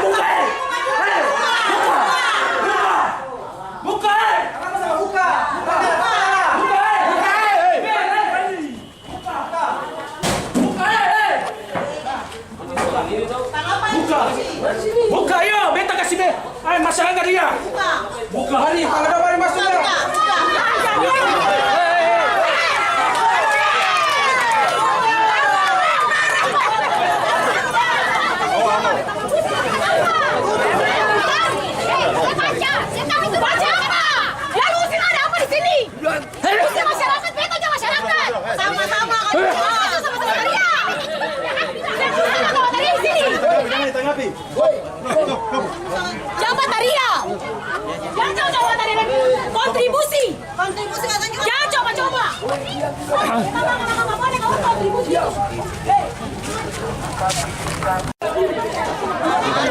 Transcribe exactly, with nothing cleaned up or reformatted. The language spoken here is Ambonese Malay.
buka, eh! Eh, buka! Buka! Buka, eh! Buka! Buka, eh! Buka, eh! Buka! Buka, eh! Buka! Buka, yo, beta kasi be. Ai, masyarakat dia. Buka. Mari, kalau ada mari masuk ya. Buka, buka. Lalu usir ada apa di sini? Usir masyarakat, beta aja masyarakat. Sama-sama, kan? Sama-sama, kan? Sama-sama, iya. Sama-sama, kan? Di sini. Jangan tanggapi. Siapa tadi ya? Jangan coba-coba tadi lagi. Kontribusi. Kontribusi katanya. Jangan coba-coba. Kontribusi.